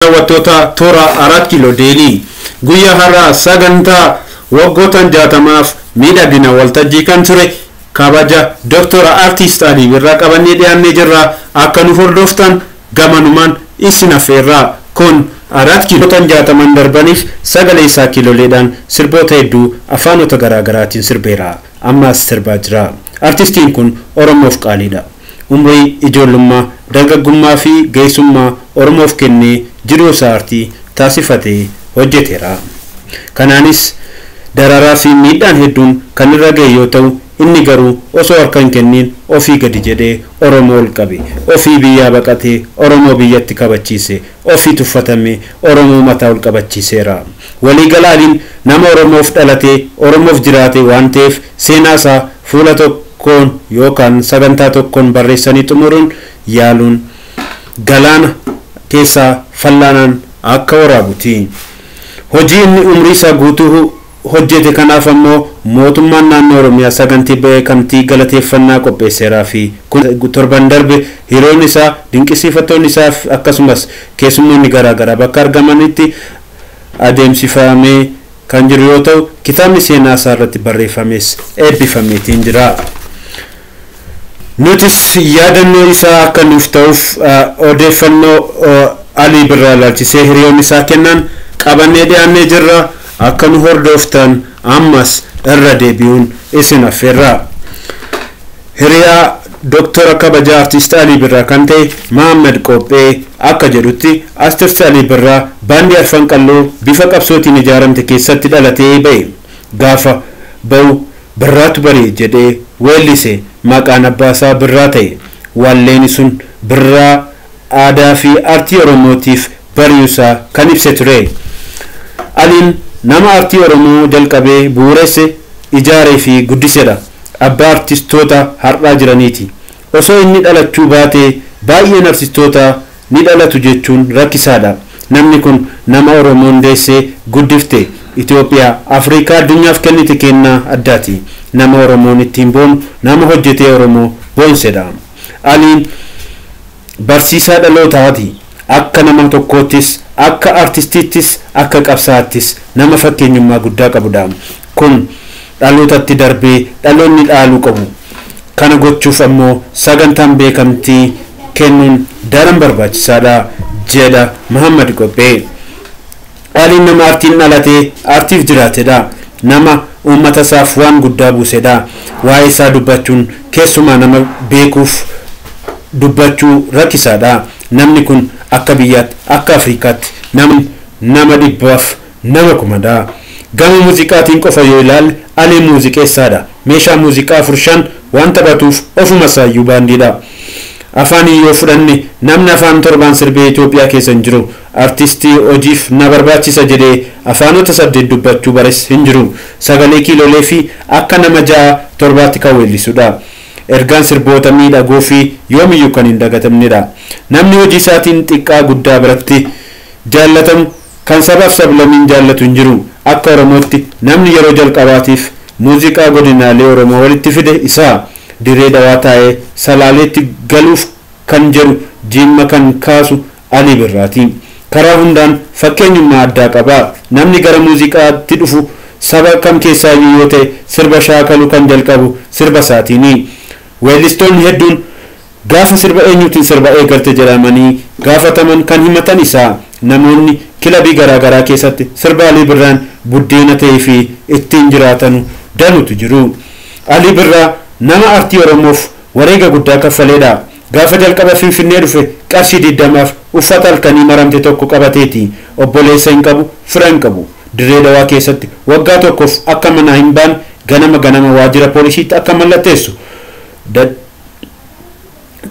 Daawwattoota toora Arat Kiiloo Deelii, guyyaa har'aa sagantaa waggoottan 60f miidhagina waltajjii kan ture kabaja Dooktora Artiist Alii Birraa qabannee dhiyaannee jirra. Akka nu hordoftan gamanumaan isin affeerraa. Kun Arat Kiiloo 60n darbaniif sagalee isaa kiiloleedhaan sirboota hedduu afaanota garaagaraatiin sirbeera. Ammaas sirbaa jira. Artistiin kun Oromoof qaaliidha. Umrii ijoollummaa, dargaggummaa fi geessummaa Oromoof kennee jiruu isaa artii taasifatee hojjeteera. Kanaanis dararaa fi miidhaan hedduun kan irra ga'e yoo ta'u, inni garuu osoo harka hin kenniin ofii gadi jedhee Oromoo ol qabe. Ofii biyyaa baqatee Oromoo biyyatti kabachiise. Ofii tuffatamee Oromoo mataa ol qabachiiseera. Waliigala Aliin nama Oromoof dhalatee Oromoof jiraate waan ta'eef, seenaa isaa fuula tokkoon yookaan sagantaa tokkoon barreessanii xumuruun yaaluun galaana keessaa fallaanaan akka waraabuti. Hojii inni umrii isaa guutuu hojjete kanaaf ammoo mootummaan naannoo Oromiyaa sagantii beekamtii galateeffannaa qopheesseeraa fi kun torban darbe hiriyoonni isaa, dinqisiifattoonni isaa akkasumas keessummoonni garaagaraa bakka argamanitti adeemsifamee kan jiru yoo ta'u, kitaabni seenaa isaa irratti barreeffames eebbifameetiin jira. Nutis yaadannoo isaa akka nuuf ta'uuf odeeffannoo Alii Birraa ilaalchisee hiriyoonni isaa kennan qabannee dhiyaannee jirra. Akka nu hordoftan ammas irra deebi'uun isin affeerra. Hiriyaa Dooktora kabajaa Artiist Alii Birraa kan ta'e Mahammad Qophee akka jedhutti, Artiist Alii Birraa baandii Arfan Qalloo bifa qabsootiin ijaaramte keessatti dhalatee ba'e. Gaafa ba'u "Birraatu bari" jedhee weellise. Maqaan abbaasaa Birraa ta'e. Walleen sun birraa aadaa fi artii Oromootiif bari'uusaa kan ibse ture. Aliin nama artii Oromoo jalqabee bu'uuresse, ijaaree fi guddisedha. Abbaa artistoota har'aa jiraniiti. Osoo inni dhalachuu baatee baay'een artistoota ni dhalatu jechuun rakkisaadha. Namni kun nama Oromoon deessee guddifte, Itoophiyaa, Afrikaa, addunyaaf kennite kennaa addaati. Nama Oromoon ittiin boonu, nama hojjetee Oromoo boonsedha. Aliin barsiisaa dhalootaati. Akka nama tokkoottis, akka artistiittis, akka qabsaa'attis nama fakkeenyummaa guddaa qabudha. Kun dhalootatti darbee dhaloonni dhaaluu qabu. Kana gochuuf ammoo sagantaan beekamtii kennuun daran barbaachisaadha jedha Muhammad Qophee. Aliin nama artiin dhalatee artiif jiraatedha. Nama uummata isaaf waan guddaa buusedha. Waa'ee isaa dubbachuun keessumaa nama beekuuf dubbachuu rakkisaadha. Namni kun akka biyyaatti, akka Afrikaatti nama dhibbaaf nama kumadha. Gama muuziqaatiin qofa yoo ilaalle, Aliin muuziqeessaadha. Meeshaa muuziqaa afur shan waan taphatuuf ofuma isaayyuu baandiidha. Afaan yoo fudhanne, namni afaan torbaan sirbee Itoophiyaa keessa hin jiru. Artistii hojiif na barbaachisa jedhee afaanota saddeet dubbachuu bares hin jiru. Sagalee kiilolee fi akka nama ja'a torbaatti kan weellisudha. Ergaan sirboota miidhagoo fi yoomiyyuu kan hin dagatamnedha. Namni hojii isaatiin xiqqaa guddaa biratti jaallatamu, kan sabaaf sablammiin jaallatu hin jiru. Akka Oromootti namni yeroo jalqabaatiif muuziqaa godinaalee Oromoo walitti fide isaa. Diree Dawaa taa'ee Salaaleetti galuuf kan jedhu Jimma kan kaasu Alii Birraati. Karaa hundaan fakkeenyummaa addaa qaba. Namni gara muuziqaatti dhufu saba kam keessaayyuu yoo ta'e sirba shaakaluu kan jalqabu sirba isaatiini. Weellistoonni hedduun gaafa sirba eenyuutiin sirba eegalte jedhamanii gaafataman kan himatan isaa. Namoonni kilabii garaagaraa keessatti sirba Alii Birraan buddeena ta'ee fi ittiin jiraatan danuutu jiru. Alii Birraa nama artii Oromoof wareega guddaa kaffaleedha. Gaafa jalqaba Finfinnee dhufe qarshii 20f uffata halkanii maramte tokko qabateeti. Obboleessa hin qabu, fira hin qabu. Dirree Dawaa keessatti waggaa tokkoof akka manaa hin baane, ganama ganama waajjira poolisiitti akka mallatteessu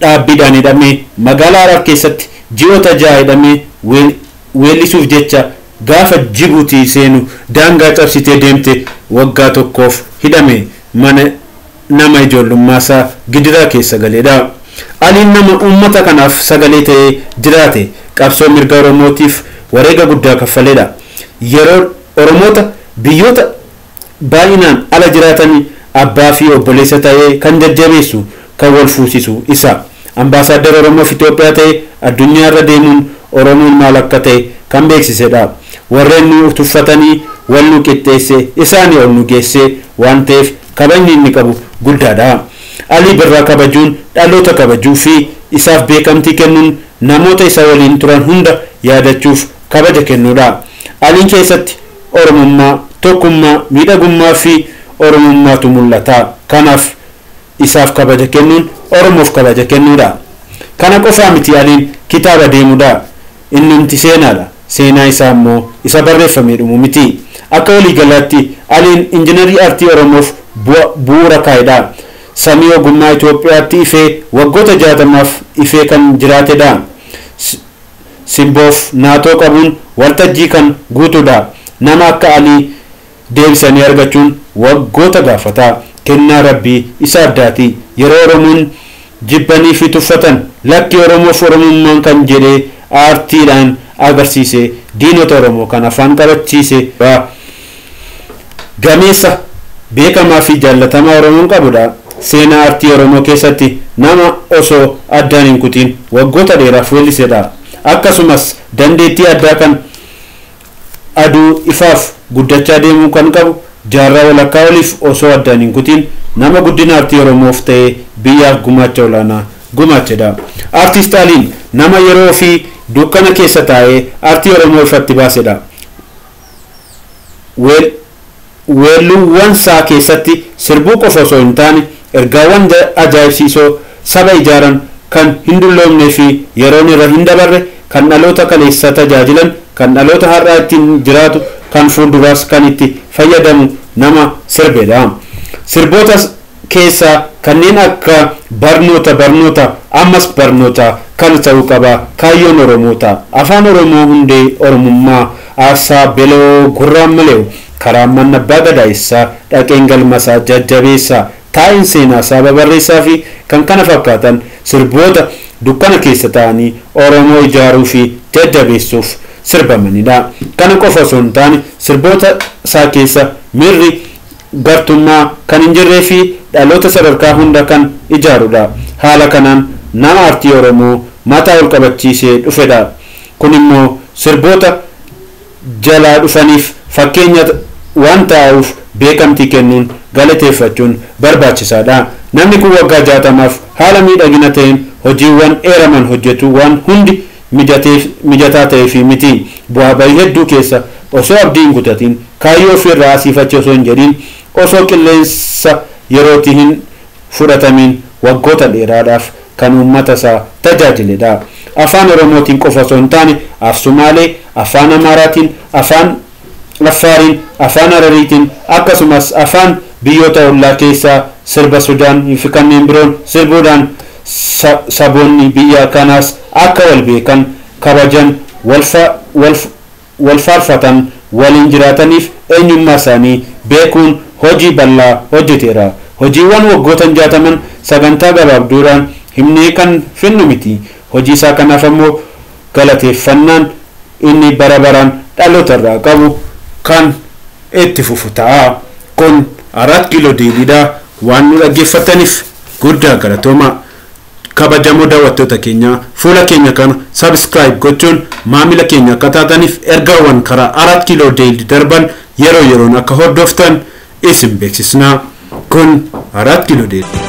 dhaabbiidhaan hidhamee, magaalaa Harar keessatti ji'oota 6 hidhamee, weellisuuf jecha gaafa Jibuutii seenu daangaa cabsitee deemte waggaa tokkoof hidhame, mana nama ijoollummaa gidiraa keessa galeedha. Aliin nama uummata kanaaf sagalee ta'ee jiraate, qabsoo mirga Oromootiif wareega guddaa kaffaleedha. Yeroo Oromoota biyyoota baay'inaan ala jiraatan abbaa fi obboleessa ta'ee kan jajjabeessu, kan wal fuusisu isa. Ambaasaaddar Oromoof Itoophiyaa ta'e addunyaa irra deemuun Oromoon maal akka ta'e kan beeksisedha. Warreen nu tuffatanii wal nu qixxeesse isaanii ol nu geesse waan ta'eef kabajni inni qabu guddaadha. Alii Birraa kabajuun dhaloota kabajuu fi isaaf beekamtii kennuun namoota isa waliin turan hunda yaadachuuf kabaja kennuudha. Aliin keessatti Oromummaa, tokkummaa, miidhagummaa fi Oromummaatu mul'ata. Kanaaf isaaf kabaja kennuun Oromoof kabaja kennuudha. Kana qofaa miti, Aliin kitaaba deemuudha. Innumti seenaadha. Seenaa isaa immoo isa barreeffamee dhumu miti. Akka waliigalaatti Aliin injiinarii aartii Oromoof bu'uura kaa'edha. Samii ogummaa Itoophiyaatti ifee waggoota 60f ifee kan jiraatedha. Simboof naatoo qabuun waltajjii kan guutuudha. Nama akka Alii deebisanii argachuun waggoota gaafata. Kennaa Rabbii isa addaati. Yeroo Oromoon jibbanii fi tuffatan lakki Oromoof Oromummaan kan jedhee aartiidhaan agarsiise, diinota Oromoo kan afaan qabachiise, gameessa beekamaa fi jaallatamaa Oromoon qabudha. Seenaa aartii Oromoo keessatti nama osoo addaan hin kutiin waggoota dheeraaf weellisedha. Akkasumas dandeettii addaa kan aduu ifaaf guddachaa deemuu kan qabu, jaarraa walakkaa oliif osoo addaan hin kutiin nama guddina aartii Oromoof ta'ee biyyaaf gumaacha olaanaa gumaachedha. Aartist Aliin nama yeroo fi dukkana keessa taa'ee aartii Oromoo ifatti baasedha. Weelluuwwan isaa keessatti sirbuu qofa osoo hin taane ergaawwan ajaa'ibsiisoo saba ijaaran kan hin dulloomnee fi yeroon irra hin dabarre, kan dhaloota kaleessa tajaajilan, kan dhaloota har'aa ittiin jiraatu, kan fuulduraas kan itti fayyadamu nama sirbedha. Sirboota keessaa kanneen akka barnoota, barnoota, ammas barnoota, kan ta'uu qaba, kaayyoon Oromoota, afaan Oromoo hundee Oromummaa, aarsaa beloo gurraan maleewu, karaa manna abbaa gadaa'essaa dhaqeen galmasaa jajjabeessaa, taa'in seenaa saba barreessaa fi kan kana fakkaatan sirboota dukkana keessa ta'anii Oromoo ijaaruu fi jajjabeessuuf sirbamanidha. Kana qofa osoo hin taane sirboota isaa keessa miirri gartummaa kan hin jirree fi dhaloota sadarkaa hunda kan ijaarudha. Haala kanaan nama aartii Oromoo mataa ol qabachiisee dhufedha. Kun immoo sirboota jalaa dhufaniif fakkeenya waan ta'uuf beekamtii kennuun galateeffachuun barbaachisaadha. Namni kun waggaa 60f haala miidhagina ta'een hojiiwwan eeraman hojjetu waan hundi mijataa ta'ee fi miti. Bu'aa bahii hedduu keessa osoo abdii hin kutatin, kaayyoo ofirraa asiifachuu osoo hin jedhin, osoo qilleensa yerootti hin fudhatamin waggoota dheeraadhaaf kan uummata isaa tajaajiledha. Afaan Oromootiin qofa osoo hin taane Af Sumaalee, afaan Amaaraatiin, afaan Affaariin, afaan Harariitiin, akkasumas afaan biyyoota ollaa keessaa sirba Sudaan fi kanneen biroon sirbuudhaan saboonni biyya kanaas akka wal beekan, kabajan, wal faarfatan, waliin jiraataniif eenyummaa isaanii beekuun hojii bal'aa hojjeteera. Hojiiwwan waggoota 60 sagantaa gabaabduudhaan himnee kan finnu miti. Hojii isaa kanaaf ammoo galateeffannaan inni bara baraan dhaloota irraa qabu kan itti fufu ta'a. Kun Arat Kiiloo Deeliidha. Waan nu dhaggeeffataniif guddaa galatooma. Kabajamoo daawwattoota keenya, fuula keenya kana subscribe gochuun maamila keenya akka taataniif ergaawwan karaa Arat Kiiloo Deelii darban yeroo yeroon akka hordoftan isin beeksisna. Kun Arat Kiiloo Deelii.